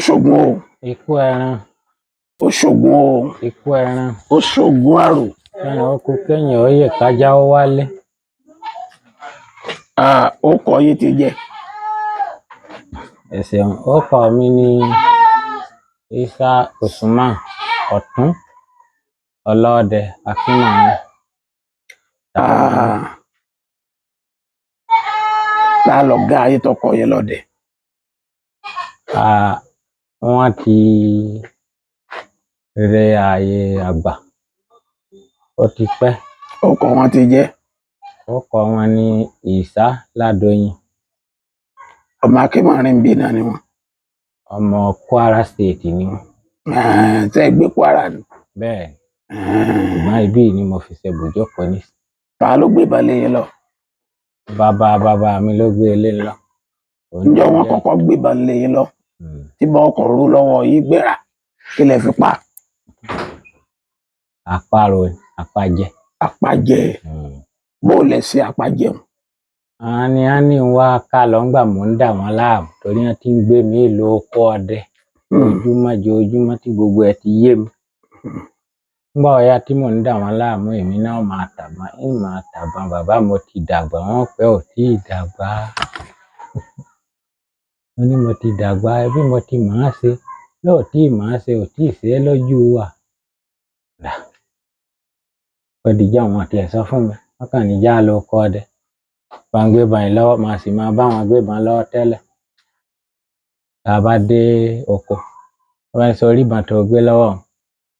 Ṣògùn o. Ikú ẹran. Ó ṣògùn o. Ikú ẹran. Ó ṣògùn àrò. Kẹrin ó kú kéèyàn ó yè kájá ó wálé. Ah, ó kọ yín ti jẹ. Ẹ ṣeun, orúkọ mi ní Isa Usman Ọ̀tún Ọlọ́ọdẹ Akínmọ̀ọ́rìn. Ah, ta lọ̀gá yín tó kọ́ yín lọ́dẹ? Ah, wọ́n ti rẹ ààyè àgbà, ó ti pẹ́. Ó kọ wọn ti jẹ. Orúkọ wọn ní Ìsá Ládòyìn. Ọmọ Akínmọ̀rin bí náà ni wọn. Ọmọ Kwara State ni wọ́n. Ah, tẹ́ ẹ gbé Kwara ni? Bẹ́ẹ̀. Ah, Ṣùgbọ́n ibí yìí ni mo fi ṣe ibùjókòó ní. Ta ló gbé balẹ̀ yín lọ? Bàbá bàbá mi ló gbé ilé ńlọ. Òun Ǹjọ́ ló wọn jẹ́. kọ́kọ́ gbé balẹ̀ yín lọ tí bá ọkọ̀ rú lọ́wọ́ yín gbéra, kí lẹ fi pa? Àparò ni, àpajẹ. Àpajẹ. Bó lẹ ṣe àpajẹun? Àwọn ni wọ́n ní n wá ká lọ ńgbà mò ń dà wọ́n láàmú torí wọ́n ti ń gbé mi lọ oko ọdẹ ojúmọ́ joojúmọ́ tí gbogbo ẹ̀ ti yé mi. Ńgbà ó yá tí mò ń dà wọ́n láàmú, èmi náà máa tàbọn, ń máa tàbọn. Bàbá mo ti dàgbà, wọ́n pẹ́ ò tí ì dàgbà. Mo ní mo ti dàgbà, ẹbí mo ti mọ̀ ọ́n ṣe, lóò tí ì mọ̀ ọ́n ṣe, ò tí ì ṣe é lójú wa. Dà. Ó dijọ́ wọn tiẹ̀ sọ fún mi, wọ́n kàn ní já lọ oko ọdẹ. Bá ń gbébọn yìí lọ́wọ́, màá sì máa bá wọn gbébọn lọ́wọ́ tẹ́lẹ̀. Tá a bá dé oko, wọ́n bá ń sọ orí ìbọn tó gbé lọ́wọ́,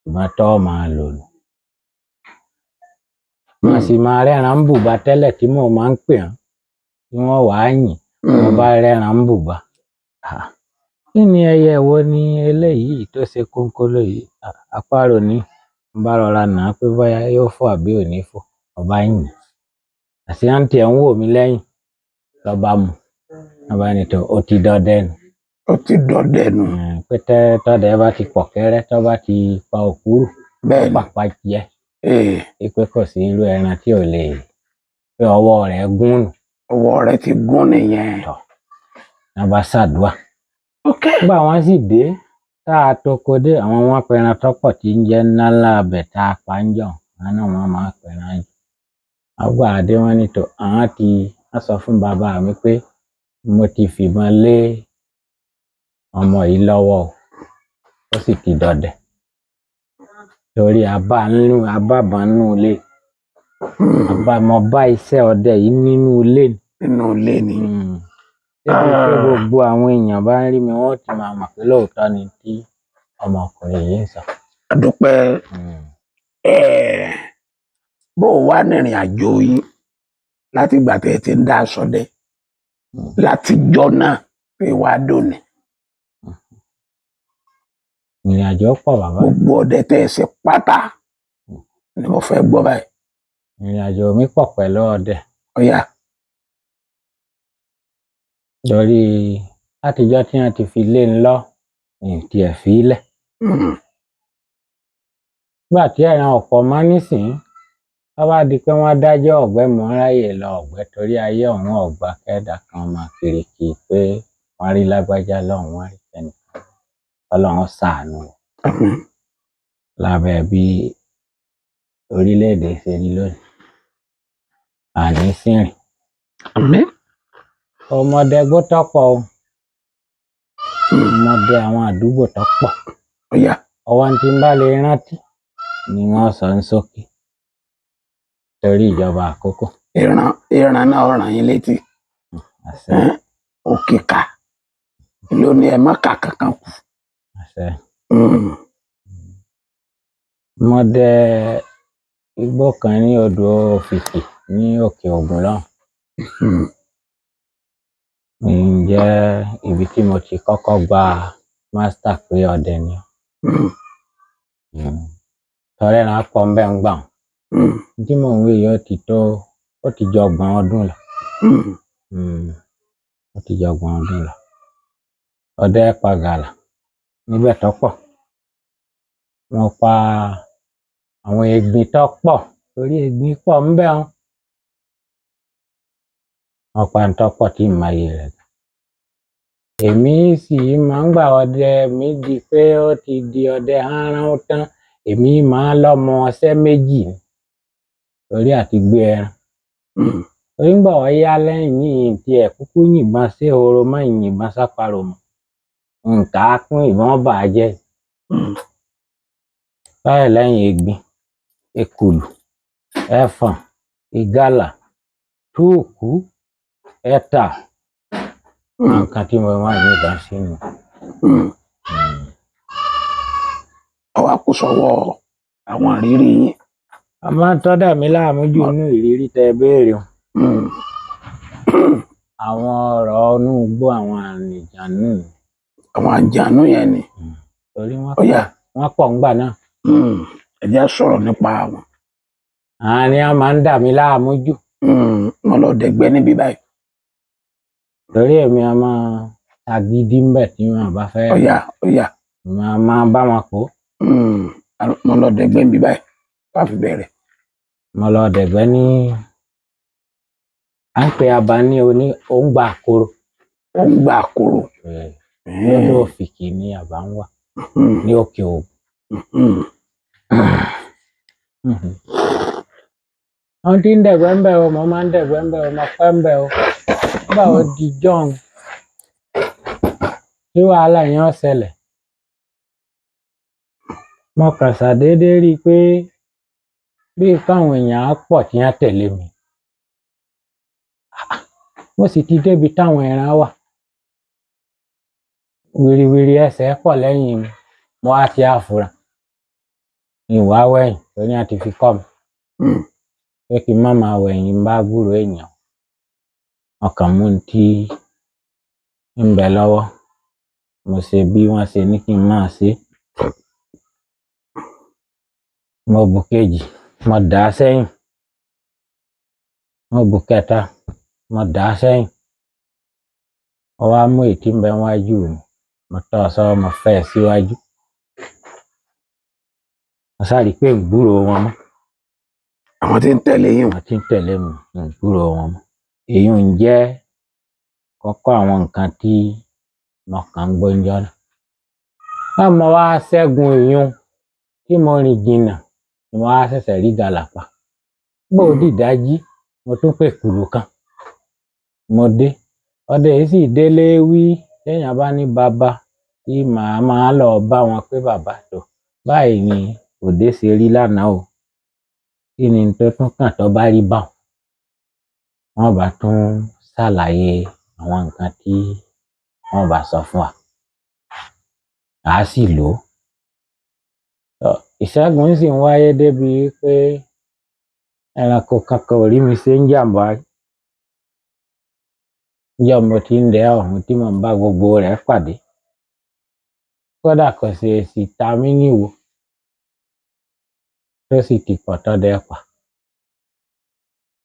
ìbọn tó máa lò nù. Màá sì máa rẹ́ran ń bùbá tẹ́lẹ̀ tí mò máa ń pè wọ́n, tí wọ́n wàá yìn. Mo bá rẹ́ran ń bùbá. Ah, kí ni ẹyẹ wo ni eléyìí tó ṣe kónkóló yìí? Ah, àparò ni. Mo bá rọra nà á pé bóyá yóò fò àbí ò ní fò. Mo bá yìn. Àṣé wọ́n tiẹ̀ ń wò mí lẹ́yìn. Lọ bá mu. Wọ́n bá ní tó, ó ti dọdẹ nù. Ó ti dọdẹ nù. Pé tẹ́ tọ́dẹ bá ti pọ̀kẹ́rẹ́, tọ́ bá ti pa òkúrù, Bẹ́ẹ̀ ni. pàpà jẹ. Ee, Pé kò sí irú ẹran tí ò lè, pé ọwọ́ rẹ̀ gún nù. Ọwọ́ rẹ ti gún nìyẹn. Tọ̀. Wọ́n bá ṣàdúà. Ok. Nígbà wọ́n sì dé, tá a toko dé, àwọn wọn pẹran tọ́pọ̀ tí ń jẹ́ ńlá ńlá abẹ tá a pa ń jọ̀. Àwọn náà wọ́n máa pẹran jù. Àgbà dé wọ́n ní tò, àwọn ti, wọ́n sọ fún bàbá mi pé mo ti fìbọn lé ọmọ yìí lọ́wọ́ o. Ó sì ti dọdẹ. Torí a bá nínú, a bá ìbọn nínú ilé. A bá, mo bá iṣẹ́ ọdẹ yìí nínú ilé ni. Nínú ilé ni. Débi pé Ah. gbogbo àwọn èèyàn bá ń rí mi, wọ́n ó ti máa mọ̀ pé lóòótọ́ ni tí ọmọkùnrin yìí ń sọ. A dúpẹ́. Ẹ̀, bó o wá nírìn àjò yín láti ìgbà tẹ́ ẹ ti ń dá aṣọ dẹ látijọ́ náà pé wàá dòní? Ìrìn àjò pọ̀ bàbá. Gbogbo ọdẹ tẹ́ ẹ ṣe pátá ni mo fẹ́ gbọ́ báyìí. Ìrìn àjò mi pọ̀ pẹ̀lú ọdẹ. Ọ̀yá. Torí látijọ́ tí wọ́n ti fi lé ń lọ, mi ò tiẹ̀ fi í lẹ̀. Nígbà tí ẹran ọ̀pọ̀ mọ́ nísìnyí, tó bá di pé wọ́n dájọ́ ọ̀gbẹ́, mò ń ráyè lọ ọ̀gbẹ́ torí ayé ọ̀hún ọ̀gbà kẹ́dà kan máa kiri kí pé wọ́n rí lágbájá lọ́hùn, wọ́n rí ẹnìkan. Ọlọ́run ṣàánú Àmín. lábẹ́ bí orílẹ̀-èdè ṣe rí lónìí. Àní sìnrìn. Àmín. Ọmọdé gbó tọ́pọ̀ o. Ọmọdé àwọn àdúgbò tọ́pọ̀. Ọ̀yá. Ọwọ́ tí ń bá lè rántí ni wọ́n sọ ń sókè torí ìjọba àkókò. Ìran ìran náà ràn yín létí. Àṣẹ. Òkìkà ló ní ẹ má kà kankan kù. Àṣẹ. Mo dẹ igbó kan ní odò Òfìkì ní Òkè Ògùn lọ́hùn. Ǹjẹ́ ibi tí mo ti kọ́kọ́ gba mástà pé ọdẹ ni. Torí ẹran pọ̀ ń bẹ́ ń gbà wọ́n. Tí mò ń wí yìí ó ti tó, ó ti ju ọgbọ̀n ọdún lọ. Ó ti ju ọgbọ̀n ọdún lọ. Ọdẹ pa gàlà níbẹ̀ tó pọ̀. Wọ́n pa àwọn egbin tó pọ̀ torí egbin pọ̀ ń bẹ́ wọn. Wọ́n pa ń tó pọ̀ tí ì máa yé rẹ̀. Èmi sì máa ń gbà ọdẹ mi di pé ó ti di ọdẹ hánrán tán. Èmi máa ń lọ́mọ ọṣẹ́ méjì ni torí àti gbé ẹran. Torí ńgbà ó yá lẹ́yìn míì tiẹ̀ kúkú yìnbọn séhoro mọ́, yìnbọn sáparò mọ́. Nǹka kún ìbọn bà á jẹ́. Báyìí lẹ́yìn egbin, ekòlù, ẹfọ̀n, ìgalà, túùkú, ẹ̀tà. Nǹkan tí mo máa ń yìnbọn sí nù. Ó wá kù sọ́wọ́ àwọn ìrírí yín. Àmọ́ tó dà mí láàmú jù nínú ìrírí tẹ béèrè un. Àwọn ọ̀rọ̀ inú igbó, àwọn àlìjànú. Àwọn àjànú yẹn ni. Torí wọ́n Ó yá. Wọ́n pọ̀ ńgbà náà. Ẹ jẹ́ á sọ̀rọ̀ nípa àwọn. Àwọn ni wọ́n máa ń dà mí láàmú jù. Wọ́n lọ dẹ̀gbẹ́ níbí báyìí. Torí èmi a máa ṣagídí ńbẹ̀ tí wọn bá fẹ́. Ó yá, ó yá. Màá máa bá wọn pò ó. Wọ́n lọ dẹ̀gbẹ́ níbí báyìí. Ká fi bẹ̀rẹ̀. Mo lọ dẹ̀gbẹ́ ní à ń pe aba ní oní òǹgbà àkòrò. Ó ń gbà kóró. Lọ́dọ̀ Òfìkì ni àbá ń wà ní Òkè Ògùn. Wọ́n ti ń dẹ̀gbẹ́ ńbẹ̀ o, mo máa ń dẹ̀gbẹ́ ńbẹ̀ o, mo pẹ́ ńbẹ̀ o. Nígbà ó di jọ́hun tí wàhálà yẹn ó ṣẹlẹ̀. Mo kàn ṣàdédé rí i pé bíi káwọn èèyàn á pọ̀ tí wọ́n tẹ̀lé mi. Mo sì ti débi táwọn ẹran wà. Wìrìwìrì ẹsẹ̀ pọ̀ lẹ́yìn mi. Mo wá ti á fura. N wá wẹ̀yìn torí wọ́n ti fi kọ́ mi. Pé kí n má máa wẹ̀yìn ń bá gbúròó èèyàn. Ọkàn mú un tí ń bẹ lọ́wọ́. Mo ṣe bí wọ́n ṣe ní kí n máa ṣe. Mo bù kejì, mo dà á sẹ́yìn. Mo bù kẹta, mo dà á sẹ́yìn. Mo wá mú èyí tí ń bẹ níwájú mi. Mo tọ́ ọ sọ́wọ́, mo fẹ́ ẹ síwájú. Mo sá rí i pé ń gbúròó wọn mọ́. Àwọn tí ń tẹ̀lé yín. Àwọn tí ń tẹ̀lé mi, ń gbúròó wọn mọ́. Èyí ń jẹ́ kọ́kọ́ àwọn nǹkan tí mo kàn ń gbọ́ ńjọ́ náà. Báwo mo wá ṣẹ́gun ìyún tí mo rìn jìnnà ni mo wá ṣẹ̀ṣẹ̀ rí ìgalà pa. Nígbà ó dìdájí, mo tún pè kùlù kan. Mo dé. Ọdẹ yìí sì délé wí téèyàn bá ní baba tí màá máa lọ bá wọn pé bàbá tó. Báyìí ni òde ṣe rí lánàá o. Kí ni tó tún kàn tó bá rí báun? Wọ́n bá tún ṣàlàyé àwọn nǹkan tí wọ́n bá sọ fún wa. A sì lò ó. Ìṣẹ́gun sì ń wáyé débi pé ẹranko kankan ò rí mi ṣe ń jàǹbá. Níjọ́ mo ti ń dẹ ọ̀hún tí mò ń bá gbogbo rẹ̀ pàdé. Kódà kò ṣe èsì ta mí níwo tó sì ti pọ̀ tọ́dẹ pa.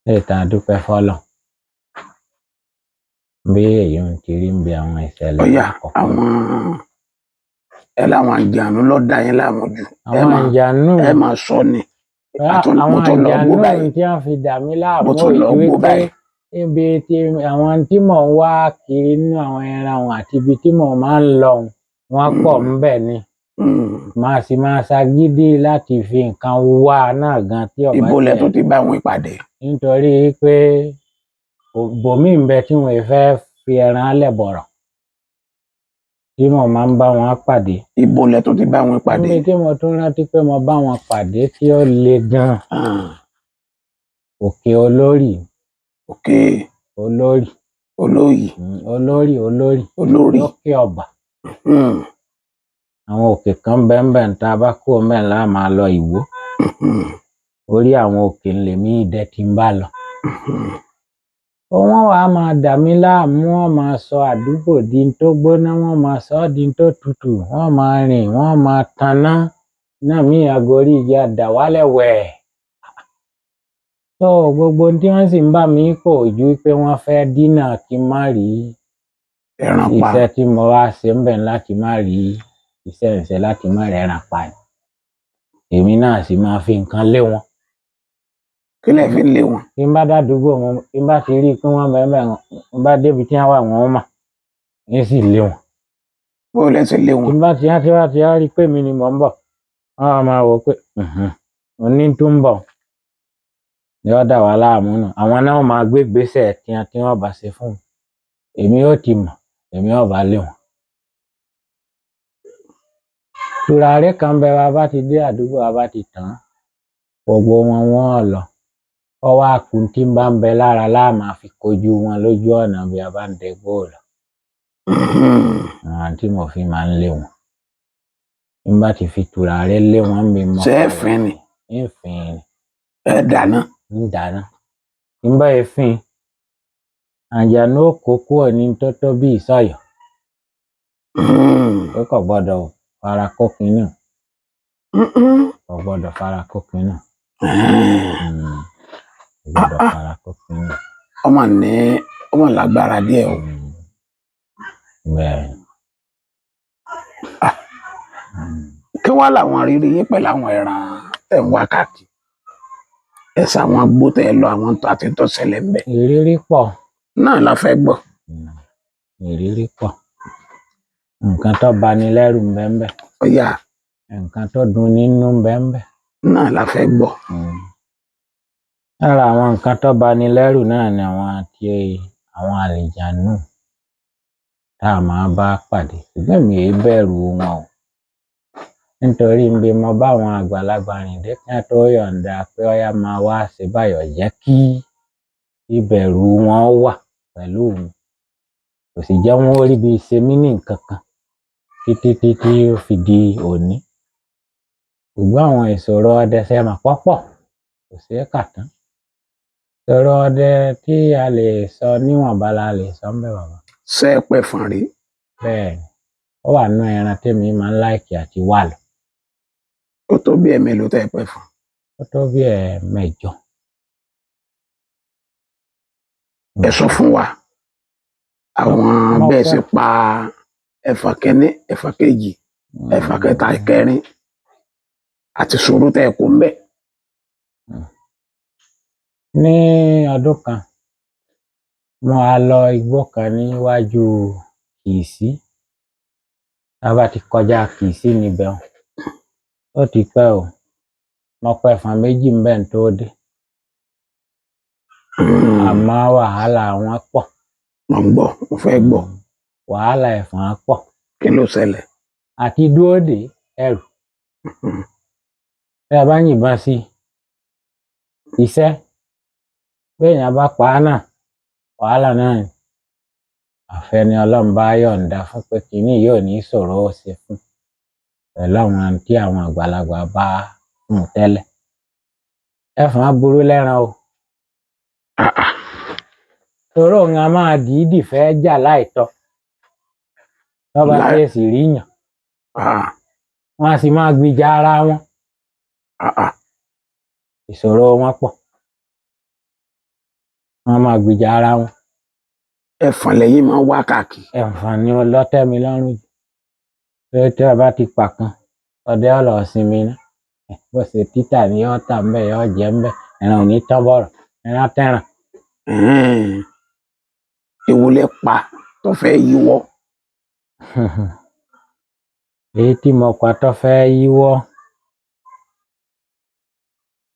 Léè tá a dúpẹ́ fọ́lọ́run. Bí èyí ń ti rí ń bi àwọn ìṣẹ̀lẹ̀ Ó yá, àkọ́kọ́. Àwọn ẹ láwọn àjànú ló dá yín láàmú jù. Ẹ Àwọn máa àǹjànú. Ẹ máa sọ ni. Àwọn Mo tún lọ gbó àǹjànú báyìí. tí wọ́n fi dà mí láàmú Mo tún lọ ojú gbó pé báyìí. Níbi tí àwọn tí mò ń wá kiri nínú àwọn ẹran wọn àti ibi tí mò máa ń lọ wọ́n pọ̀ ńbẹ̀ ni. Màá sì máa ṣagídí láti fi nǹkan wá náà gan tí ọba Ibo lẹ tiẹ̀ tún ti bá wọn ìpàdé? Nítorí pé bòmíì ń bẹ tí wọn fẹ́ fi ẹran lẹ̀ bọ̀rọ̀ tí mo máa ń bá wọn pàdé. Ibo lẹ tún ti bá wọn pàdé? Níbi tí mo tún rántí pé mo bá wọn pàdé tí ó le gan. Òkè Olórí. Òkè Olórí. Olóyì. Olórí, Olórí. Olórí. Lókè Ọ̀bà. Àwọn òkè kan bẹ́ẹ̀ tá a bá kúrò ńbẹ̀ la máa lọ Ìwó. Orí àwọn òkè lèmi dẹ tí ń bá lọ. Wọ́n wàá máa dà mí láàmú, wọ́n máa sọ àdúgbò di n tó gbóná, wọ́n máa sọ ọ́ di n tó tutù, wọ́n máa rìn, wọ́n máa taná. Náà mí agorí igi àdàwálẹ̀ wẹ̀. Tó gbogbo ohun tí wọ́n sì ń bá mi kò ju pé wọ́n fẹ́ dínà kí n má rí ẹran pa. Iṣẹ́ tí mo wá ṣe ń bẹ̀ láti má rí iṣẹ́ ìṣe láti má rẹ́ran pa ni. Èmi náà sì máa fi nǹkan lé wọn. Kí lẹ fi ń lé wọn? Bí n bá dádúgbò wọn, bí n bá ti rí i pé wọ́n bẹ́ẹ̀ bẹ́ẹ̀, n bá débi tí wọ́n wà wọ́n ó mọ̀. Ń sì lé wọn. Bó o lẹ́sẹ̀ lé Tí wọn. n bá ti á tí wá ti á rí i pé mi ni mò ń bọ̀, wọ́n á máa wò ó pé òní tó ń bọ̀ ni ó dà wá láàmú nù. Àwọn náà máa gbé ìgbésẹ̀ tiwọn tí wọ́n bá ṣe fún mi. Èmi ó ti mọ̀, èmi ó bá lé wọn. Tùràrí kan bẹ wa bá ti dé àdúgbò wa bá ti tàn án, gbogbo wọn wọ́n ó lọ. Ó wá ku tí ń bá ń bẹ lára láà máa fi kojú wọn lójú ọ̀nà bí a bá ń dẹgbó lọ. Àwọn tí mo fi máa ń lé wọn. Bí n bá ti fi tùràrí lé wọn bí mo Ṣé ẹ fín ni? Ń fín ni. Ẹ dáná. Ń dáná. Bí n bá e fín, àǹjànú ó kó kúrò ní tó tó bí ìsọ̀yọ̀. Pé kò gbọdọ̀ fara kó kinní. Kò gbọdọ̀ fara kó kinní. Kò gbọdọ̀ fara kó kinní. Ọmọ ní ọmọ lágbára díẹ̀ o. Bẹ́ẹ̀. Kí wá làwọn rírí yín pẹ̀lú àwọn ẹran tẹ̀ ń wá káàkiri? Ẹ sàwọn agbó tẹ̀ lọ àwọn tó àti tó ṣẹlẹ̀ ń bẹ̀. Ìrírí pọ̀. Náà la fẹ́ gbọ́. Ìrírí pọ̀. Nǹkan tó bani lẹ́rù ń bẹ ń bẹ. Ọ̀yà. Nǹkan tó dùn nínú ń bẹ ń bẹ. Náà la fẹ́ gbọ́. Lára àwọn nǹkan tó bani lẹ́rù náà ni àwọn tí àwọn àlìjànú tá a máa bá pàdé. Ṣùgbọ́n èmi è bẹ̀rù wọn o. Nítorí ń bí mo bá àwọn àgbàlagbà rìn dé kí wọ́n tó yọ̀ǹda pé ọ̀yá máa wá ṣe báyọ̀ jẹ́ kí ìbẹ̀rù wọn wà pẹ̀lú mi. Kò sì jẹ́ wọ́n ó rí bí ṣe mí ní nǹkan kan títí títí ó fi di òní. Ṣùgbọ́n àwọn ìṣòro ọdẹ ṣe máa pọ̀pọ̀, kò ṣeé kà tán. Ìṣòro ọdẹ tí a lè sọ níwọ̀nba la lè sọ ń bẹ bàbá. Ṣé ẹ pẹ́ fún rí? Bẹ́ẹ̀ni, ó wà nínú ẹran tèmi máa ń láìkì àti wà lọ. Ó tó bí ẹ̀mélòó tẹ́ ẹ pẹ́ fún? Ó tó bí ẹ̀ẹ̀mẹjọ. Ẹ sọ fún wa àwọn bẹ́ẹ̀ ṣe pa ẹ̀fà kẹ́ní, ẹ̀fà kejì, ẹ̀fà kẹta, ìkẹrin àti sùúrù tẹ́ ẹ kó ń bẹ̀. Ní ọdún kan, mo á lọ igbó kan níwájú Kìsí. Tá a bá ti kọjá Kìsí níbẹ̀ o. Ó ti pẹ́ o. Mo pa ẹ̀fọn méjì ń bẹ̀ tó dé. Àmọ́ wàhálà wọn pọ̀. Mo ń gbọ́, mo fẹ́ gbọ́. Wàhálà ẹ̀fọn pọ̀. Kí ló ṣẹlẹ̀? Àti dúró dè ẹrù. Bí a bá yìnbọn sí iṣẹ́, bí èèyàn bá pa á náà, wàhálà náà ni. Àfẹ́ni Ọlọ́run bá yọ̀ǹda fún pé kinní yóò ní ìṣòro ó ṣe fún pẹ̀lú àwọn tí àwọn àgbàlagbà bá fún un tẹ́lẹ̀. Ẹ̀fọn burú lẹ́ran o. Torí òun a máa dìídì fẹ́ jà láìtọ́. Lọ́ba ṣèèṣì rí yàn. Wọ́n á sì máa gbìjà ara wọn. Ìṣòro wọn pọ̀. Wọ́n máa gbìjà ara wọn. Ẹ̀fọn lẹ́yìn máa ń wá káàkiri. Ẹ̀fọn ni ó lọ́tẹ̀ mi lọ́rùn jù. Torí tí a bá ti pa kan, ọdẹ ó lọ sinmi ná. Bó ṣe títà ni yóò tà ń bẹ̀, yóò jẹ ń bẹ̀. Ẹran ò ní tán bọ̀rọ̀, ẹran tẹ́ran. Èwo lẹ pa tó fẹ́ yíwọ́? Èyí tí mo pa tó fẹ́ yíwọ́,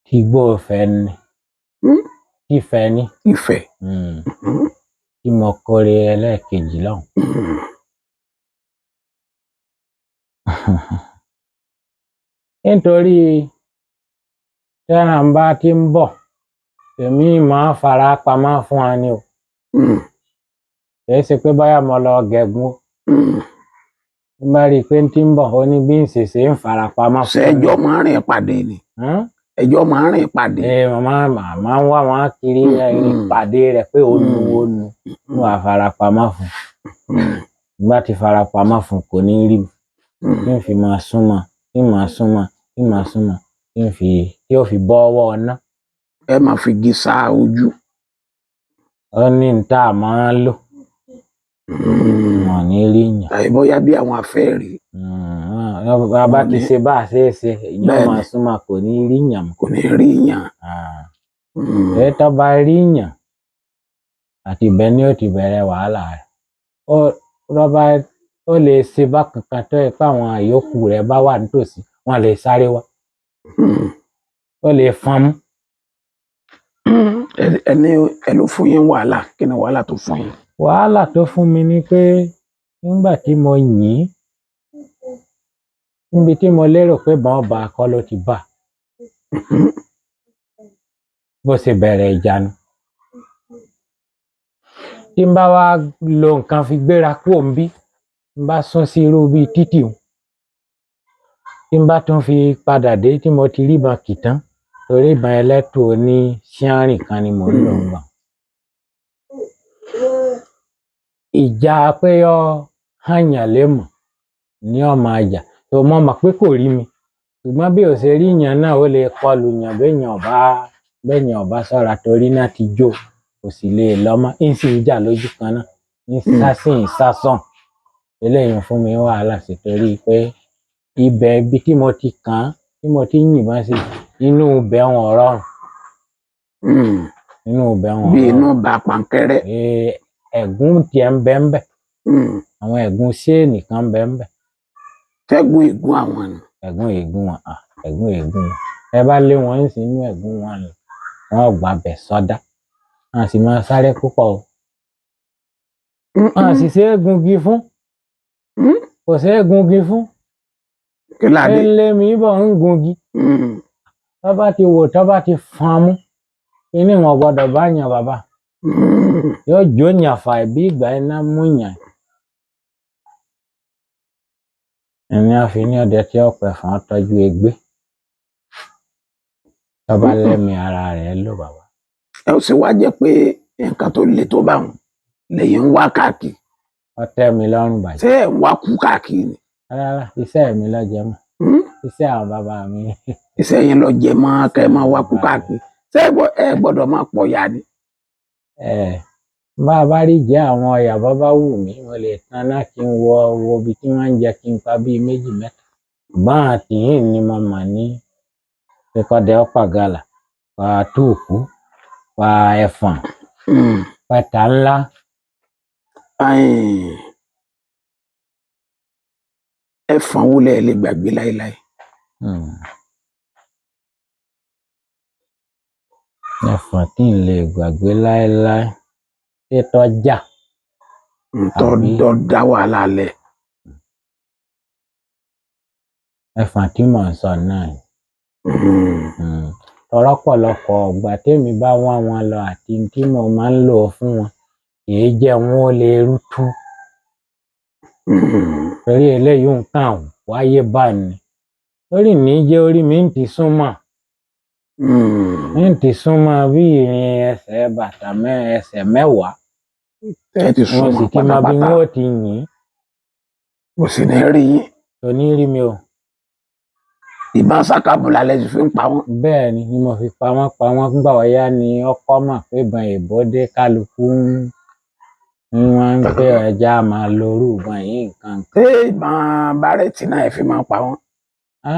tígbó ìfẹ́ ni. Tífẹ́ ni. Ìfẹ́. Tí mo kórè ẹlẹ́ẹ̀kejì lọ́hùn. Nítorí tẹ́ran bá ti ń bọ̀, èmi máa ń fara pamọ́ fún wa ni o. Kì í ṣe pé bóyá mo lọ gẹ̀gùn o. Bí n bá rí i pé ń tí ń bọ̀, ó ní bí ń ṣe ṣe ń fara pamọ́ fún Ṣé ẹjọ́ máa ń rìn pàdé ni? Ẹjọ́ máa ń rìn pàdé. Mo máa ń wá wọn kiri pàdé rẹ̀ pé ó nu ó nu. Mo wá fara pamọ́ fún. Bí n bá ti fara pamọ́ fún, kò ní rí mi. Tí ń fi máa súnmọ́, tí ń máa súnmọ́, tí ń máa súnmọ́, tí ń fi, tí ó fi bọ́ ọwọ́ ọ̀nà. Ẹ máa fi igi sa ojú. Ó ní n tá a máa ń lò. Wọn ò ní rí yàn. Tàbí bóyá bí àwọn afẹ́ẹ̀rí. Bá a bá ti ṣe bá a ṣe é ṣe, èèyàn máa súnmọ́, kò ní rí yàn mọ́. Kò ní rí yàn. Èyí tó bá rí yàn, àti ibẹ̀ ni ó ti bẹ̀rẹ̀ wàhálà rẹ̀. Rọ́bà ó lè ṣe bákan kan tó yẹ pé àwọn àyókù rẹ̀ bá wà nítòsí, wọ́n lè sáré wá. Ó lè fọn mú. Ẹni ẹ ló fún yín wàhálà, kí ni wàhálà tó fún yín? Wàhálà tó fún mi ni pé nígbà tí mo yìn ín, níbi tí mo lérò pé ìbọn ó bá a kọ́ ló ti bá a. Bó ṣe bẹ̀rẹ̀ ìjà nu. Tí n bá wá lo nǹkan fi gbéra kúrò ńbí, n bá sún sí irú bíi títì un, tí n bá tún fi padà dé tí mo ti ríbọn kì tán, torí ìbọn ẹlẹ́tù oní ṣíárìn kan ni mò ń lò ńgbà un. Ìjà pé ó hànyàn lémọ̀ ni ó máa jà. Tó mo mọ̀ pé kò rí mi, ṣùgbọ́n bí ò ṣe rí yàn náà ó lè kọlù yàn béèyàn ò bá ṣọ́ra torí iná ti jó, kò sì lè lọ mọ́, ń sì ń jà lójú kan náà, ń sá sí ń sá sọ́hùn. Eléyìí ń fún mi ní wàhálà sí torí pé ibẹ̀ ibi tí mo ti kàn án, tí mo ti ń yìnbọn sí, inú ibẹ̀ wọn ò rọrùn. Inú ibẹ̀ wọn ò Bí inú rọrùn. ba pànkẹ́rẹ́. Ẹ̀gún tiẹ̀ ń bẹ ńbẹ̀. Àwọn ẹ̀gún ṣéènì kan ń bẹ ńbẹ̀. Ṣẹ́gun ègún àwọn ni. Ẹ̀gún ègún wọn, ẹ̀gún ègún wọn. Ẹ bá lé wọn nísìnyí inú ẹ̀gún wọn ni, wọn ò gbabẹ̀ sọdá. Wọn sì máa sáré púpọ̀ o. Wọn sì ṣe é gungi fún. Kò ṣe é gungi fún. Kí la dé? Ń lé mi bọ̀ ń gungi. Tọ́ bá ti wò, tọ́ bá ti fọn mú, kíní wọn ò gbọdọ̀ bá yàn bàbá. Yóò jó yàn fà bí ìgbà iná mú yàn. Ẹni a fi ní ọdẹ tí ó pẹ̀fọn tọ́jú egbé. Tọ́ bá lẹ́mi ara rẹ̀ lò bàbá. Ẹ ó sì wá jẹ́ pé nǹkan tó le tó bá wọn lẹ́yìn ń wá káàkiri. Ó tẹ́ mi lọ́rùn bàjẹ́. Ṣé ẹ̀ ń wá kú káàkiri ni? Rárá, iṣẹ́ mi ló jẹ mọ́. Iṣẹ́ àwọn bàbá mi. Iṣẹ́ yín ló jẹ mọ́ kẹ́ ẹ máa wá kú káàkiri. Ṣé ẹ gbọ́dọ̀ máa pọ̀ ya ni? Bá a bá rí jẹ́ àwọn ọ̀yà bá bá wù mí, mo lè taná kí n wọ wo ibi tí wọ́n ń jẹ kí n pa bíi méjì mẹ́ta. Ṣùgbọ́n àtìyìn ni mo mọ̀ ní pé kọ́dẹ ó pa gàlà, pa túùkú, pa ẹfọ̀n, pẹ̀tà ńlá. Ẹfọ̀n wo lẹ lè gbàgbé láéláé? Ẹfọ̀n tí n lè gbàgbé láéláé, ṣé tọ́jà? Tọ́ dá wàhálà lẹ̀. Ẹfọ̀n tí mò ń sọ náà ni. Ọ̀pọ̀lọpọ̀ ọgbà tèmi bá wá wọn lọ àti tí mo máa ń lò fún wọn, kì í jẹ́ wọn ó lè rútú. Torí eléyìí nǹkan wáyé bá ní. Torí ní jẹ́ orí mi ń ti súnmọ́. Ń ti súnmọ́ bí ìrìn ẹsẹ̀ bàtà ẹsẹ̀ mẹ́wàá. Ẹ ti súnmọ́ Mo sì ti mọ bí pátápátá. wọ́n ó ti yìn. Kò sì ní rí yín. Kò ní rí mi o. Ìbọn sákàbùlà lẹ sì fi ń pa wọ́n. Bẹ́ẹ̀ ni mo fi pa wọ́n nígbà wáyá ni ọkọ mọ̀ pé ìbọn èèbó dé kálukú ń wọ́n ń pé ẹja máa lo irú ìbọn yìí nǹkan. Ṣé ìbọn bárẹ̀tì náà ẹ fi máa pa wọ́n? À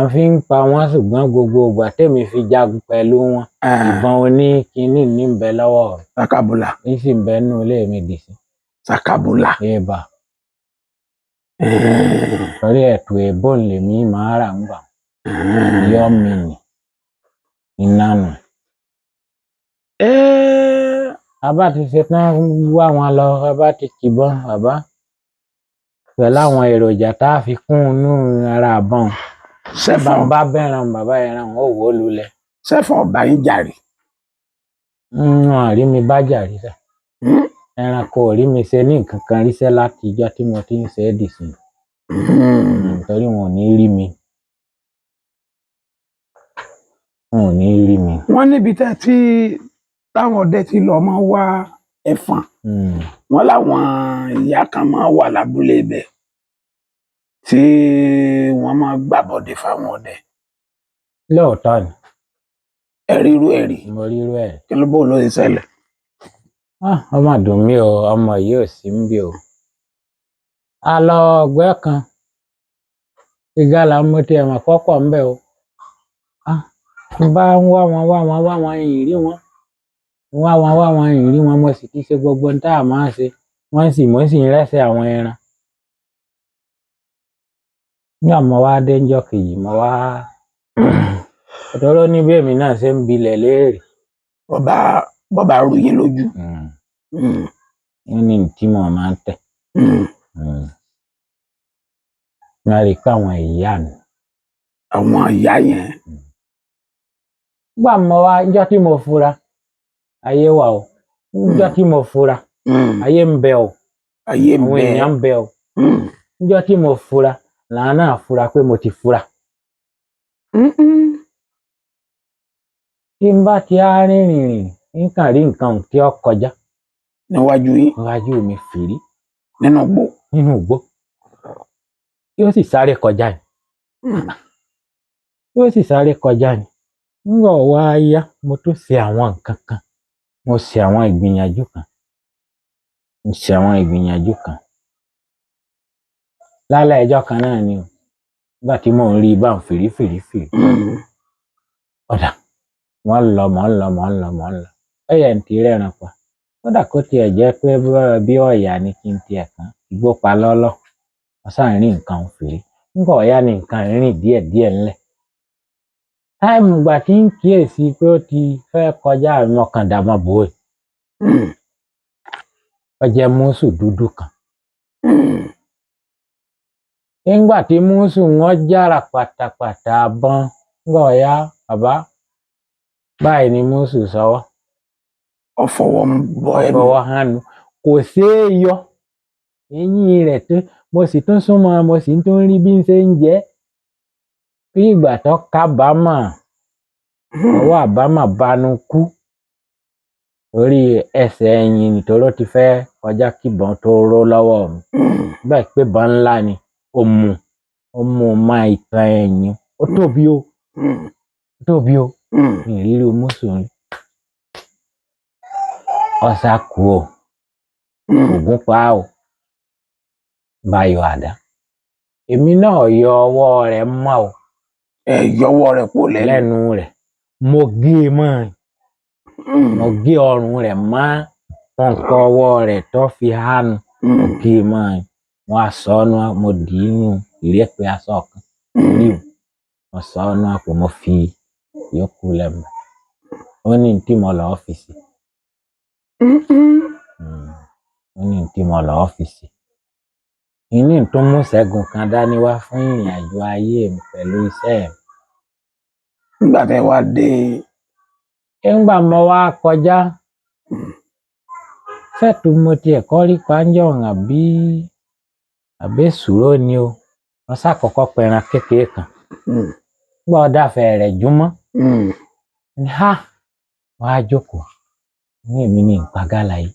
ń fi ń pa wọ́n ṣùgbọ́n gbogbo ìgbà tèmi fi jagun pẹ̀lú wọn. Ìbọn oníkinní ní ń bẹ lọ́wọ́ mi. Sákàbùlà. Ní sì ń bẹ nínú ilé mi dì sí. Sákàbùlà. Èèbà. Torí ẹ̀tù èèbó lèmi máa rà ń gbà. Yọ́ mi nì. Iná nù. A bá ti ṣe tán wá wọn lọ, a bá ti kìbọn bàbá. Pẹ̀lú àwọn èròjà tá a fi kún inú ara àbọ̀n. Sẹ́fọ̀n. Bàbá bẹ̀rẹ̀ bàbá ẹran ó wó lulẹ̀. Sẹ́fọ̀n ọba yín jàre. Wọn rí mi bá jà rí sẹ́. Ẹranko ò rí mi ṣe ní nǹkan kan ríṣẹ́ láti ijọ́ tí mo ti ń ṣe é dì sí. Torí wọn ò ní rí mi. Wọn ò ní rí mi. Wọ́n níbi tẹ́ tí táwọn ọdẹ ti lọ máa wá ẹfọ̀n. Wọ́n láwọn ìyá kan máa wà lábúlé ibẹ̀ tí wọ́n máa gbàbọ̀dè fáwọn ọdẹ. Lóòótọ́ ni. Ẹ rí irú ẹ̀ rí. Mo rí irú ẹ̀ rí. Kí ló bó ló ṣe ṣẹlẹ̀? Ọmọ dùn mí o, ọmọ yìí ò sí níbí o. A lọ ọgbẹ́ kan. Ìgalà mo ti ẹ̀wọ̀n kọ́kọ́ ń bẹ̀ o. N bá ń wá wọn wá wọn wá wọn ìrì wọn. Wá wọn wá wọn ìrì wọn, mo sì ti ṣe gbogbo ohun tá a máa ṣe. Wọ́n sì mo sì ń rẹ́sẹ̀ àwọn ẹran. Nígbà mo wá dé ńjọ́ kejì, mo wá tọ́rọ́ ní bí èmi náà ṣe ń bilẹ̀ léèrè. Bọba bọba rú yín lójú. Wọ́n ní tí mo máa ń tẹ̀. Wọ́n rí i pé àwọn ìyá mi. Àwọn ìyá yẹn. Nígbà mo wá ńjọ́ tí mo fura, ayé wà o. Ńjọ́ tí mo fura, ayé ń bẹ o. Ayé ń Àwọn bẹ. èèyàn ń bẹ o. Ńjọ́ tí mo fura, làwọn náà fura pé mo ti fura. Tí n bá ti á rìnrìn rìn, n kàn rí nǹkan tí ó kọjá Níwájú yín. Níwájú mi fìrí. Nínú igbó. Nínú igbó. Yóò sì sáré kọjá ni. Yóò sì sáré kọjá ni. Nígbà ó wá yá, mo tún ṣe àwọn nǹkan kan. Mo ṣe àwọn ìgbìyànjú kan. Mo ṣe àwọn ìgbìyànjú kan. Lálẹ́ ẹjọ́ kan náà ni o. Nígbà tí mò ń rí i báun fìrí fìrí fìrí. Ọ̀dà, mò ń lọ, mò ń lọ, mò ń lọ, mò ń lọ. Ó yẹ n ti rẹ́ran pa. Kódà kó tiẹ̀ jẹ́ pé bí ọ̀yà ni kí n tiẹ̀ kàn. Igbó pa lọ́lọ́. Mo sáà ń rí nǹkan fìrí. Nígbà ó yá ni nǹkan ń rìn díẹ̀díẹ̀ ńlẹ̀. Táìmù ìgbà tí ń kíyèsi pé ó ti fẹ́ kọjá, mo kàn dàbọn bò ó. Ó jẹ́ músù dúdú kan. Nígbà tí músù wọn jára pátápátá bọ́n, nígbà ó yá, bàbá, báyìí ni músù sọwọ́. Ó fọwọ́ ń bọ ẹnu. Ó fọwọ́ hánu. Kò ṣeé yọ. Eyín rẹ̀ tó, mo sì tún súnmọ́, mo sì tún rí bí ń ṣe ń jẹ. Bí ìgbà tó kábàámọ̀, ọwọ́ àbámọ̀ banu kú. Orí ẹsẹ̀ ẹyin nítorí ó ti fẹ́ kọjá kí ìbọn tó ró lọ́wọ́ mi. Bẹ́ẹ̀ pé ìbọn ńlá ni, ó mú má ìtàn ẹyin. Ó tóbi o. Ó tóbi o. Mi ò rí irú músù rí. Ọ̀sà kú o. Ògún pa o. Bá yọ àdá. Èmi náà yọ ọwọ́ rẹ̀ mọ́ o. Ẹ yọwọ́ rẹ̀ kúrò lẹ́nu. Lẹ́nu rẹ̀. Mo gé e mọ́. Mo gé ọrùn rẹ̀ mọ́. Pọ̀npọ̀ ọwọ́ rẹ̀ tó fi hánu. Mo gé e mọ́. Wọ́n á sọ ọ́nú, mo dì í nù ìrẹ́pẹ̀ aṣọ kan. Rí o. Mo sọ ọ́nú àpò, mo fi yòókù lẹ́nu. Ó ní tí mo lọ ọ́fíìsì. Ó ní tí mo lọ ọ́fíìsì. Ìní tó mú Ṣẹ́gun kan dání wá fún ìrìn àjò ayé mi pẹ̀lú iṣẹ́ mi. Nígbà tí ẹ wá dé. Nígbà mo wá kọjá. Fẹ́ẹ̀tù mo tiẹ̀ kọ́ rí pàǹjọ́ àbí àbí sùúrù ni o. Wọ́n ṣàkọ́kọ́ pẹran kékeré kan. Nígbà ọ̀dà fẹ́ rẹ̀ jùmọ́. Ní ha! Wọ́n á jókòó. Ní èmi ní ìpagàlà yìí.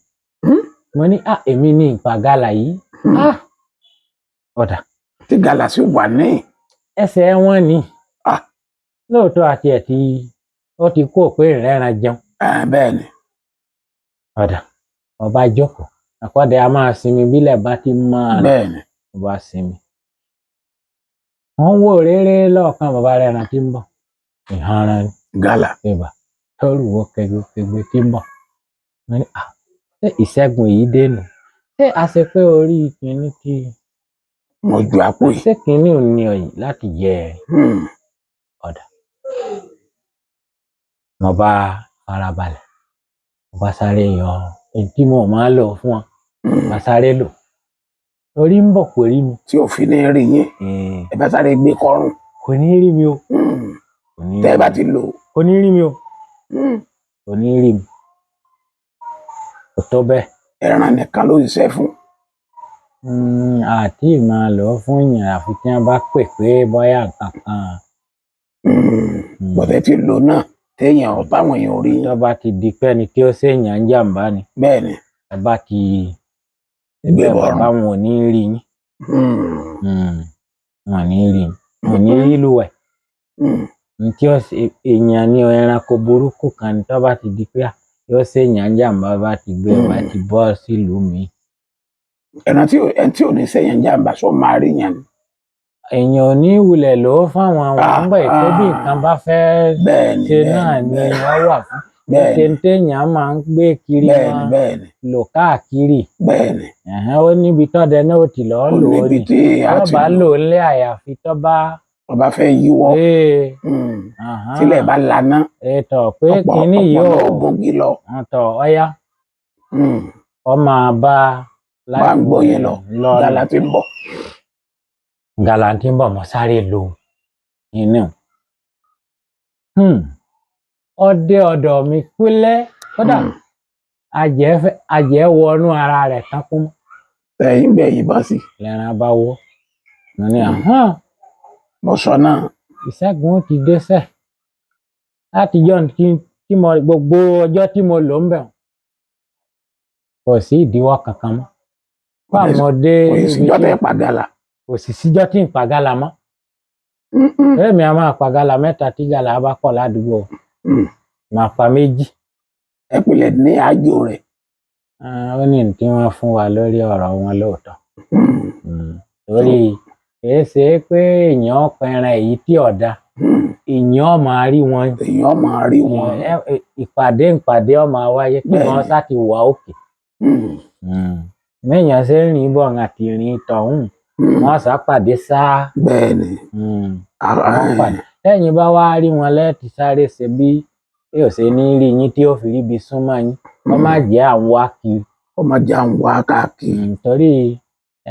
Mo ní à èmi ní ìpagàlà yìí. Ah! Ọ̀dà. Tí gàlà sì wà ní. Ẹsẹ̀ wọn ni. Lóòótọ́ àti ẹ̀ tí ó ti kó pé ìrẹ́ran jẹun. Bẹ́ẹ̀ ni. Ọ̀dà. Ọba jókòó. Àkọ́dẹ a máa sinmi bílẹ̀ bá ti máa lọ. Bẹ́ẹ̀ ni. Ọba sinmi. Wọ́n ń wò réré lọ́ọ̀kan bàbá rẹ̀ ràn tí ń bọ̀. Ìhanra ni. Gàlà. Ìbà. Tọ́rù wọ kẹgbẹkẹgbẹ tí ń bọ̀. Mo ní à ṣé ìṣẹ́gun yìí dénú? Ṣé a ṣe pé orí kìíní tí. Mo ju àpò yìí. Ṣé kìíní ò ní ọyìn láti jẹ ẹ? Ọ̀dà. Mo bá farabalẹ̀. Mo bá sáré yọ èyí tí mo máa ń lò fún wọn. Mo bá sáré lò. Orí ń bọ̀ kò rí mi. Tí ò fi ní rí yín. Ẹ bá sáré gbé kọrùn. Kò ní rí mi o. Tẹ́ ẹ bá ti lò. Kò ní rí mi o. Kò ní rí mi. Kò tó bẹ́ẹ̀. Ẹran nìkan ló ṣiṣẹ́ fún. Àti máa lò ó fún yàn àfi tí wọ́n bá pè pé bóyá nǹkan kan. Bọ̀dẹ̀ ti lò náà téèyàn ò báwọn èèyàn rí. Tó bá ti di pé ẹni tí ó ṣèyàn ń jàǹbá ni. Bẹ́ẹ̀ ni. Ẹ bá ti gbé bọ̀rùn. Bàbá wọn ò ní rí yín. Wọn ò ní rí yín. Wọn ò ní rí lúwẹ̀. Ntí ó ṣe èèyàn ní ẹranko burúkú kan ni tó bá ti di pé yóò ṣèyàn ń jàǹbá bá ti gbé bá ti bọ́ sílùú mi. Ẹran tí ò ní ṣèyàn jàǹbá sọ máa rí yàn. Èèyàn ò ní wulẹ̀ lò ó fáwọn àwọn ọmọ ìpè bí nǹkan bá fẹ́ ṣe náà ni wọ́n wà fún. Bẹ́ẹ̀ni. Ṣe ń téèyàn máa ń gbé kiri, Bẹ́ẹ̀ni. máa Bẹ́ẹ̀ni. lò káàkiri. Bẹ́ẹ̀ni. Ẹ̀hẹ́n, ó níbi tọ́dẹ náà ó ti lọ́ọ́ Ó lò ó níbi ni tí a tó ti bá lò. lò ó lé, àyàfi tó bá Ọba fẹ́ yíwọ́. Ee, ahán. Tílẹ̀ bá laná, Ètò pé ọ̀pọ̀ kínní ọ̀pọ̀ yìí náà ò gúngi lọ. Tọ̀ ọ̀yá, ọ máa bá Bá ń gbọ́ yẹn lọ. lọ Gàlà tí ń bọ̀. Gàlà tí ń bọ̀, mọ́ sáré lo inú. Ọdẹ ọ̀dọ̀ mi pínlẹ̀ kódà. Àjẹ́ wọnú ara rẹ̀ tán kún. Ẹ̀yìn gbẹ̀ yìnbọn sí. Lẹ́ran bá wọ́, mo ní àhán. Mo sọ náà. Ìṣẹ́gun ti dẹ́sẹ̀ látijọ́ tí mo gbogbo ọjọ́ tí mo lò ń bẹ̀, kò sí ìdíwọ́ kankan mọ́. Kò Bá mo dé kò sí ibi síjọ́ tí tẹ́ pa gàlà. Kò sì síjọ́ tí ń pa gàlà mọ́. Èmi a máa pa gàlà mẹ́ta tí gàlà bá pọ̀ ládùúgbò. Màá pa méjì. Ẹ pilẹ̀ ní àjò rẹ̀. Ah, ó ní tí wọ́n fún wa lórí ọ̀rọ̀ wọn lóòótọ́. Torí kìí ṣe pé èèyàn pẹran èyí tí ọ̀dà, èèyàn máa rí wọn. Èèyàn máa rí wọn. Ìpàdé ìpàdé ó máa wáyé kí Bẹ́ẹ̀ni. wọ́n sá ti wà òkè. Méèyàn ṣe ń rìn bọ̀ àti rìn tọ̀hún, wọ́n sá pàdé sáá. Bẹ́ẹ̀ni. Wọ́n pàdé. Lẹ́yìn bá wá rí wọn lẹ́ẹ̀tì sáré ṣe bí yóò ṣe ní rí yín tí ó fi ríbi súnmọ́ yín, wọ́n má jẹ́ àwọn wá kiri. Ó máa jẹ́ àwọn wá káàkiri. Torí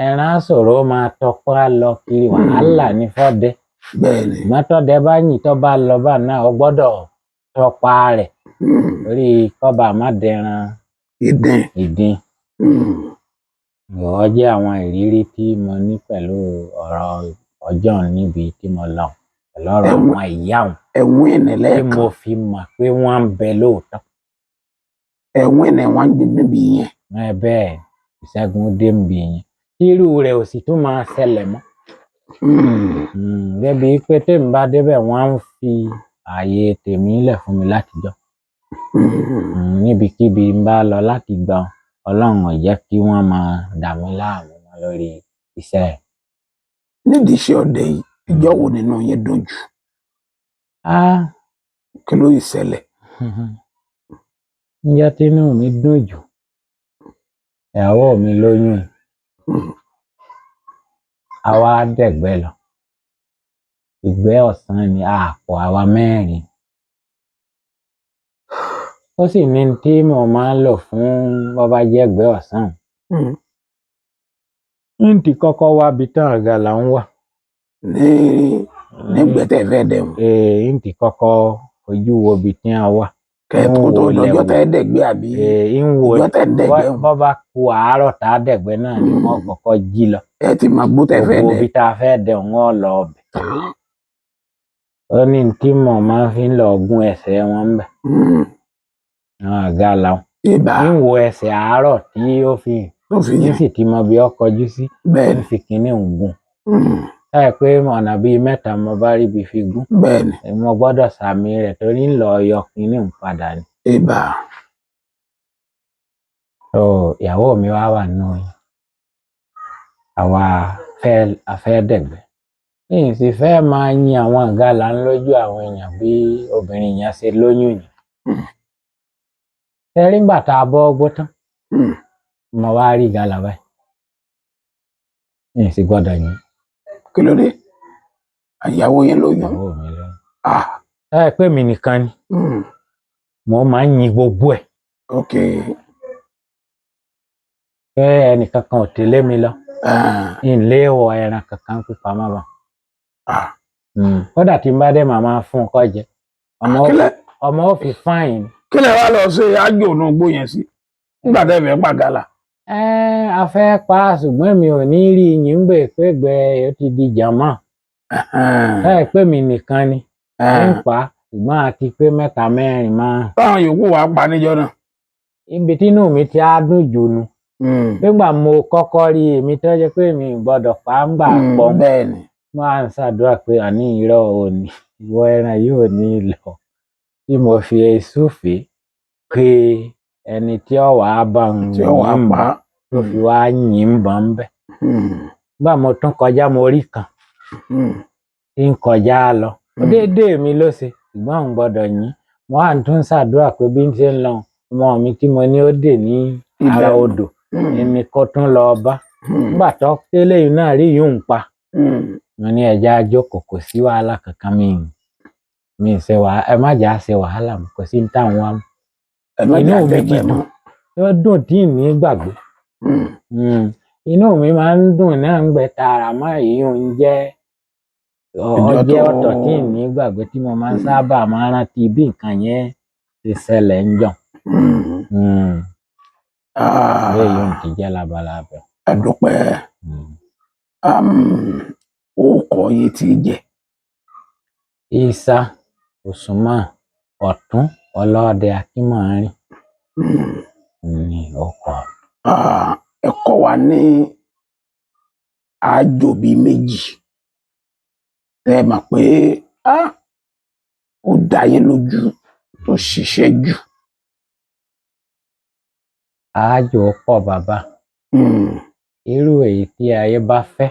ẹran ṣòro máa tọpá lọ kiri, wàhálà ní fọ́dẹ. Bẹ́ẹ̀ni. Ìmọ́tọ́dẹ bá yìn tó bá lọ bá náà, ó gbọ́dọ̀ tọpa rẹ̀ torí kọ́ba má dẹran Ìdin. ìdin. Ó jẹ́ àwọn ìrírí tí mo ní pẹ̀lú ọ̀rọ̀ ọjọ́ níbi tí mo lọ pẹ̀lú ọ̀rọ̀ àwọn ìyá òun Ẹ̀wọ̀n ìní tí lẹ́ẹ̀kan. mo fi mọ̀ pé wọ́n ń bẹ lóòótọ́. Ẹ̀wọ̀n ìní wọ́n ń gbé níbi yẹn. Ẹ bẹ́ẹ̀, ìṣẹ́gun dé ń bì yẹn, tírú rẹ̀ ò sì tún máa ṣẹlẹ̀ mọ́. Débi pé tèmi bá débẹ̀, wọ́n á ń fi ààyè tèmi lẹ̀ fún mi látijọ́. Níbikíbi ń bá lọ láti gbà, Ọlọ́run ò jẹ́ kí wọ́n máa dà mí láàmú mọ́ lórí iṣẹ́ ẹ̀. Nídìí iṣẹ́ ọdẹ yìí, ìjọ wo nínú yín dùn jù? Kí ló ìṣẹ̀lẹ̀? Níjọ́ tínú mi dùn jù, ìyàwó mi lóyún. Àwa dẹ̀gbẹ́ lọ. Ìgbẹ́ ọ̀sán ni àpò àwa mẹ́rin. Ó sì ní tí mo máa ń lò fún bó bá jẹ́ ìgbẹ́ ọ̀sán. Ń ti kọ́kọ́ wábi tán àgàlà ń wà. Ní nígbẹ́ tẹ́ fẹ́ dẹ̀hùn. Ee, ń ti kọ́kọ́ fojú wo ibi tí wọ́n wà. Kẹ́ Ń tó wo tó ilẹ̀ lọ́jọ́ wò. tẹ́ dẹ̀gbẹ́ àbí Ee, ń wo ìjọ́ tẹ́ dẹ̀gbẹ́ hùn. bó bá ku àárọ̀ tá a dẹ̀gbẹ́ náà ni wọ́n kọ́kọ́ jí lọ. Ẹ ti máa gbó tẹ́ fẹ́ Gbogbo dẹ̀. ibi tá a fẹ́ dẹ̀ wọ́n lọ ọbẹ̀. Ó ní tí mo máa fi ń lọ gún ẹsẹ̀ wọn ńbẹ̀. Àwọn àgàlà wọn. Ibà. Ń wo ẹsẹ̀ àárọ̀ tí ó fi Tó fi ń yẹn. sì ti mọ bí ó kọjú sí. Bẹ́ẹ̀ni. Ń fi kinní ń gún. Láì pé ọ̀nà bíi mẹ́ta mo bá ríbi fi gún. Bẹ́ẹ̀ni. Mo gbọ́dọ̀ sàmì rẹ̀ torí ń lọ yọ kinní ń padà ni. Ibà. So ìyàwó mi wá wà nínú oyún. Àwa fẹ́ a fẹ́ dẹ̀gbẹ́. Mi sì fẹ́ máa yin àwọn àgàlà ń lójú àwọn èèyàn bí obìnrin yẹn ṣe lóyún yìí. Ẹ rí ngbà tá a bọ́ ọgbó tán. Mo wá rí gàlà báyìí. Mi sì gbọ́dọ̀ yín. Kí ló dé? Ìyàwó yín lóyún. Ìyàwó mi lóyún. Ẹ pé mi nìkan ni. Mo máa ń yin gbogbo ẹ̀. Ok. Pé ẹnìkan kan ò tẹ̀lé mi lọ. Ń lé wọ ẹran kankan pípa má bà. Kódà tí n bá dé, màá fún un kó jẹ. Ọmọ ó fi fáìn. Kí lẹ wá lọ ṣe ájò inú igbó yẹn sí? Nígbà tẹ́ fẹ́ pa gàlà. Ẹ a fẹ́ pa á, ṣùgbọ́n mi ò ní rí yín ń gbè pé gbẹ ó ti di jàmọ́. Ẹ pé mi nìkan ni. Ń pa á, ṣùgbọ́n a ti pé mẹ́ta mẹ́rin máa. Táwọn yòókù wàá pa níjọ́ náà. Ibi tínú mi ti á dùn jù nu. Nígbà mo kọ́kọ́ rí èmi tó jẹ́ pé mi ò gbọ́dọ̀ pa á ńgbà pọ̀. Bẹ́ẹ̀ni. Máa ń ṣàdúrà pé àní irọ́ ò ní ìwọ ẹran yìí ò ní lọ. Tí mo fi súfèé pé ẹni tí ó wàá bá ń Tí ó wàá yìn pa á. tó fi wá yìn bọ́n ń bẹ̀. Nígbà mo tún kọjá, mo rí kan tí ń kọjá lọ. Déédéé mi ló ṣe, ṣùgbọ́n òun gbọ́dọ̀ yìn. Mo wà tún ṣàdúrà pé bí n ṣe ń lọ, ọmọ mi tí mo ní ó dè ní ara Ibẹ̀. odò ẹni kó tún lọ bá. Nígbà tó délé yìí náà rí yìí ń pa. Mo ní ẹja jókòó, kò sí wàhálà kankan, mi ì ṣe wàhálà, ẹ má jà á ṣe wàhálà mọ́, kò sí ní táwọn wá mọ́. Ẹ má Inú jà mi ti tẹgbẹ́ dùn. mọ́. Yóò dùn tí ì ní gbàgbé. Inú mi máa ń dùn náà ń gbẹ tààrà mọ́ èyí ń jẹ́ Ìjọ ọjẹ́ tó ọ̀tọ̀ tí ì ní gbàgbé tí mo máa ń sábà máa ń rántí bí nǹkan yẹn ti ṣẹlẹ̀ ń jọ. Ah, Bí èyí ń ti jẹ́ labalábẹ́. A dúpẹ́. Ó kọ yìí tí jẹ. Isa Usman Ọ̀tún Ọlọ́dẹ Akínmọ́rin ni ọkọ. Ah, ẹ kọ́ wa ní àjò bíi méjì tẹ́ ẹ mọ̀ pé ó dá yín lójú tó ṣiṣẹ́ jù. Àájò pọ̀ bàbá. Irú èyí tí ayé bá fẹ́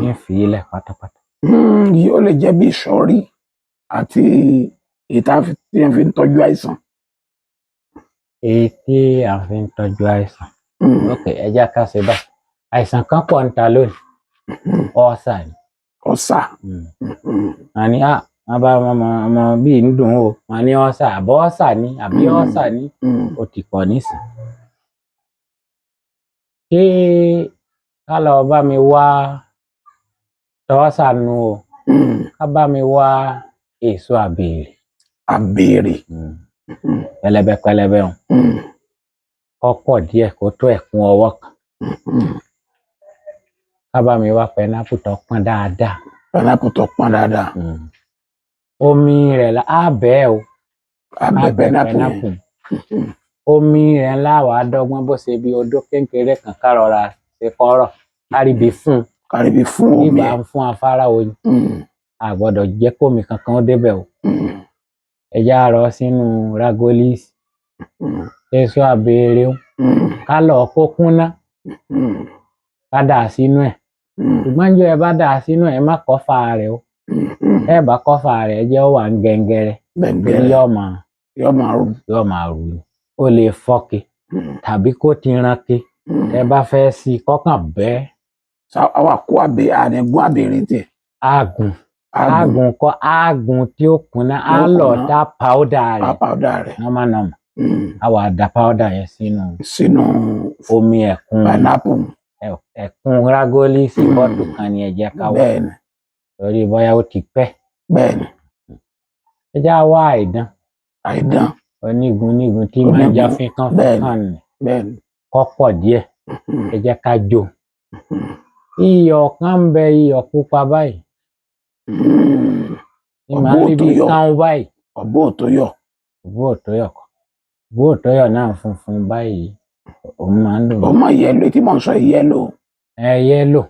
ní fi ilẹ̀ pátápátá. Yóò lè jẹ́ bí ìsọ̀rí àti èyí tá a fi tí wọ́n fi ń tọ́jú àìsàn. Èyí tí a fi ń tọ́jú àìsàn. Ok, ẹ jẹ́ ká ṣe báyìí. Àìsàn kan pọ̀ ń ta lónìí. Ọ́sà ni. Ọ̀sà. Wọ́n ní wọ́n bá ọmọ ọmọ bíi ń dùn ó. Wọ́n ní ọ́sà, àbọ̀ ọ́sà ni, àbí ọ́sà ni. Ó ti pọ̀ nísìn. Ṣé ká lọ bá mi wá tọ́sà nu o? Ká bá mi wá èso àbèrè. Àbèrè. Pẹlẹbẹ pẹlẹbẹ o. Kó pọ̀ díẹ̀ kó tó ẹ̀kún ọwọ́ kan. Ká bá mi wá pẹnápù tó pọ́n dáadáa. Pẹnápù tó pọ́n dáadáa. Omi rẹ̀ la á bẹ́ o. Abẹ pẹnápù yẹn. Omi rẹ̀ láwàá dọ́gbọ́n bó ṣe bí odó kékeré kan ká rọra ṣe kọ́rọ̀. Káríbi fún un. Káríbi fún omi Nígbà ẹ̀. ń fún afárá oyin. A gbọ́dọ̀ jẹ́ kómi kankan ó débẹ̀ o. Ẹ já rọ sínú rágólíìsì. Èso àbèrè o. Ká lọ kó kúnná. Ká dà á sínú ẹ̀. Ṣùgbọ́n jẹ́ ẹ bá dà á sínú ẹ̀, ẹ má kọ́fà rẹ̀ o. Ẹ bá kọ́fà rẹ̀, ẹ jẹ́ ó wà ń gẹngẹrẹ. Torí Gbẹ̀ngbẹ̀rẹ̀. yóò máa Yóò máa rú. Yóò máa rú ni. Ó lè fọ́ke tàbí kó ti ranke. Ẹ bá fẹ́ sí i kọ́kàn bẹ́ẹ̀. Àwa kó àbè ànígún àbèrè tiẹ̀. Àgùn. Àgùn kọ́ àgùn tí ó kúnná. Á Ó lọ kúnná. dá pàwọ́dà rẹ̀. Pàwọ́dà rẹ̀. Nọ́mà nọ́mà. Á wà dá pàwọ́dà yẹn sínú Sínú omi ẹ̀kún pẹnápù. Ẹ̀kún rágólíìsì bọ́ọ̀dù kan ni ẹ jẹ́ ká wá. Bẹ́ẹ̀ni. Torí bóyá ó ti pẹ́. Bẹ́ẹ̀ni. Ẹ já wá àìdán. Àìdán. Onígun nígun tí máa ń já Onígun. fínkán Bẹ́ẹ̀ni. fínkán ni. Bẹ́ẹ̀ni. Kó pọ̀ díẹ̀. Ẹ jẹ́ ká jó. Iyọ̀ kan ń bẹ, iyọ̀ pupa báyìí. Ní máa ń Ọ̀bọ rí bí òtóyọ̀. káún báyìí. Ọ̀bọ òtóyọ̀. Ọ̀bọ òtóyọ̀ kọ́. Ọ̀bọ òtóyọ̀ náà funfun báyìí. Òun máa ń dùn. Ó mọ yẹlò tí mò ń sọ yìí, yẹlò. Ẹ yẹ́lò.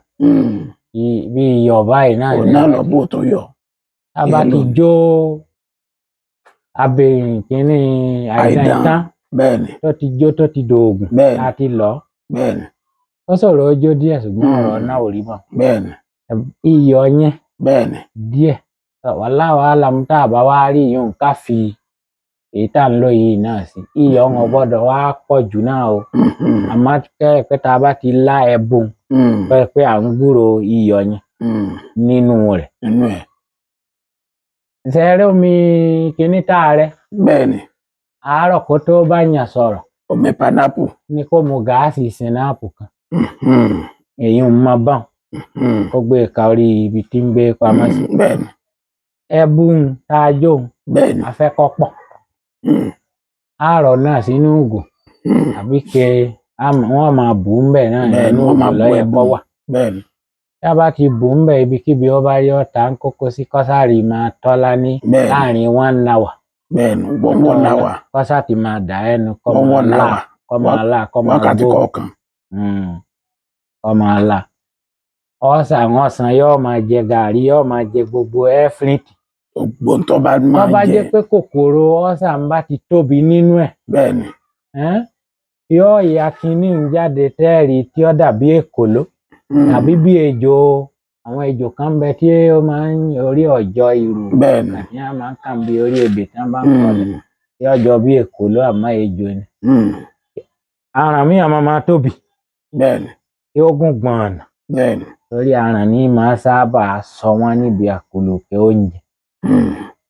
Bí iyọ̀ báyìí náà Òun ni. náà lọ̀bọ òtóyọ̀. Tá a bá ti yẹ́lò. jó abẹ̀yìn kínní àìdán Àìdán. tán Bẹ́ẹ̀ni. tó ti jó tó ti dòògùn. Bẹ́ẹ̀ni. A ti lọ. Bẹ́ẹ̀ni. Ó sọ̀rọ̀ ó jó díẹ̀ ṣùgbọ́n ọ̀rọ̀ náà ò rí mọ́. Bẹ́ẹ̀ni. Iyọ̀ yẹn Bẹ́ẹ̀ni. díẹ̀. Wàhálà wàhálà mú tá a bá wá rí yòó ká fi èyí tá à ń lò yìí náà sí. Iyọ̀ wọn gbọ́dọ̀ wá pọ̀ jù náà o. Àmọ́ kẹ́ pé tá a bá ti lá ẹ̀bùn pé pé à ń gbúrò iyọ̀ yẹn nínú rẹ̀. Nínú ẹ̀. Ṣẹ̀rẹ́ omi kínní tá a rẹ. Bẹ́ẹ̀ni. Àárọ̀ kó tó bá yàn sọ̀rọ̀ Omi pẹnápù. ni kó mu gáàsì sinapu kan. Èyí ń mọ báun. Kó gbé e ka orí ibi tí ń gbé pamọ́ sí. Bẹ́ẹ̀ni. Ẹ̀bùn tá a jó Bẹ́ẹ̀ni. a fẹ́ kó pọ̀. Àárọ̀ náà sínú ògùn àbí ke wọ́n máa bù ú ńbẹ̀ náà Bẹ́ẹ̀ni, nínú wọ́n ògùn máa bu lọ́yẹ kó ẹ̀bùn. wà. Bẹ́ẹ̀ni. Tí a bá ti bù ú ńbẹ̀ ibikíbi ó bá rí ọ̀tá ń kókó sí kọ́sárì máa tọ́lá ní Bẹ́ẹ̀ni. láàrin 1 hour. Bẹ́ẹ̀ni. One one hour. Kọ́sá ti máa dà ẹnu kọ́ One máa one là hour. kọ́ máa là kọ́ máa Wákàtí gbó. kọ̀ọ̀kan. Kọ́ máa là. Ọ̀sà àwọn ọ̀sán yóò máa jẹ gàrí yóò máa jẹ gbogbo ẹ́fíríìtì. Gbogbo tó bá Tó máa bá jẹ. jẹ́ pé kòkòrò ọ̀sà ń bá ti tóbi nínú ẹ̀. Bẹ́ẹ̀ni. Yóò ya kinní ń jáde tẹ́ẹ̀rí tí ó dàbí èkòló tàbí bí ejò Àwọn ejò kan ń bẹ tí ó máa ń orí ọjọ́ ìrù Bẹ́ẹ̀ ni. tí wọ́n máa ń kàn bí orí ebè tí wọ́n bá ń kọlẹ̀, tí ọjọ́ bí èkóló, àmọ́ ejò ni. Aràn míì àmọ́ máa tóbi, Bẹ́ẹ̀ ni. tí ó gùn gbọ̀n, Bẹ́ẹ̀ ni. torí aràn ní máa sábà sọ wọ́n níbi àkùlùkẹ oúnjẹ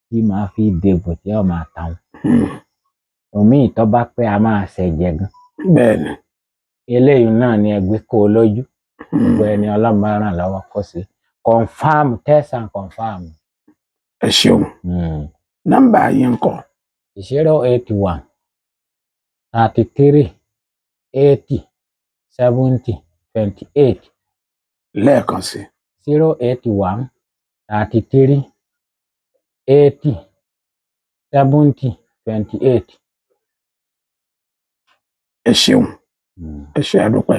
tí máa fi dégbò tí ó máa ta wọn. Òmíì tó bá pẹ́, a máa ṣẹ̀jẹ̀ gan. Bẹ́ẹ̀ ni. Eléyìí náà ni ẹgbẹ́ kó o lójú. Gbogbo ẹni Ọlọ́run bá ràn lọ́wọ́ kó sí confam, test and confam. Ẹ ṣeun. Nọ́mbà yín ńkọ́? 081 33 80 70 28. Lẹ́ẹ̀kan sí. 081 33 80 70 28. Ẹ ṣeun. Ẹ ṣe, àdúpẹ́.